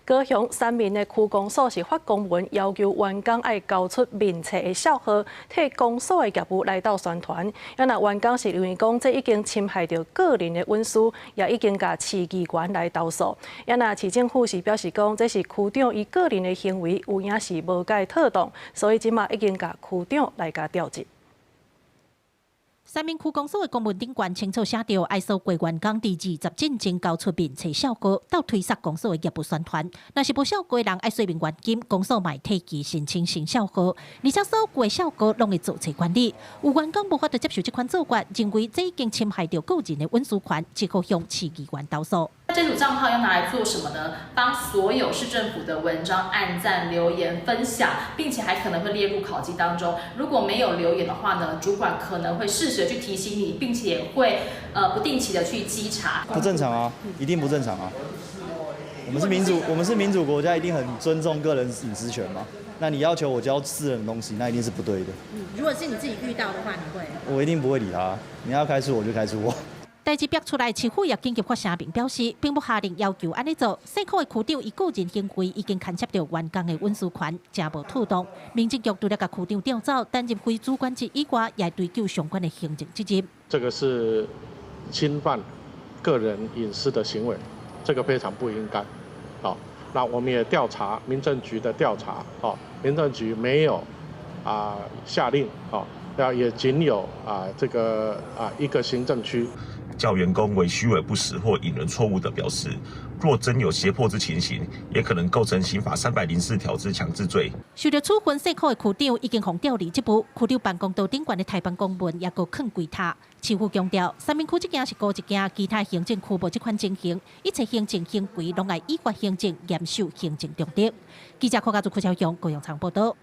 高雄三民的區公所是發公文要求員工愛交出面冊的數號，替公所的業務來鬥宣傳。啊若員工是認為講這已經侵害著個人的隱私，也已經共市議員來投訴。啊若市政府是表示講，這是區長伊個人的行為，有影是無蓋妥當，所以這馬已經共區長來共調職。三民區公所的公文頂懸清楚寫著，愛所有員工佇20進前交出面冊數號，鬥推捒公所的業務宣傳。若是無數號的人愛稅免現金，公所嘛會替其申請新數號，而且所有的數號攏會做冊管理。有員工無法度接受這款做法，認為這已經侵害著個人的隱私權，只好向市議員投訴。這組賬號要拿來做什麼呢？幫所有市政府的文章按讚、留言、分享，並且還可能會列入考績當中。如果沒有留言的話呢，主管可能會適時的去提醒你，並且會不定期的去稽查。不正常啊，一定不正常啊！我們是民主，我們是民主國家，一定很尊重個人隱私權嘛。那你要求我交私人的東西，那一定是不對的。如果是你自己遇到的話，你會？我一定不會理他。你要開除我就開除我。代誌爆出來，市府也緊急發聲明表示，並無下令要求按呢做。西區的區長伊個人行為已經牽涉著員工的隱私權，誠無妥當。民政局除了共區長調走，擔任非主管職以外，也追究相關的行政責任。這個是侵犯個人隱私的行為，這個非常不應該。好，那我們也調查民政局的調查，哦，民政局沒有下令，哦，也僅有這個一個行政區。叫員工為虛偽不實或引人錯誤的表示，若真有脅迫之情形，也可能構成刑法304條之強制罪。受著處分，西區的區長已經予調離職務，區長辦公桌頂懸的台辦公文也閣囥櫃塔。市府強調，三民區這件是孤一件，其他行政區無這款情形，一切行政行為攏愛依法行政，嚴守行政中立。記者柯家祖、柯超雄、高陽昌報道。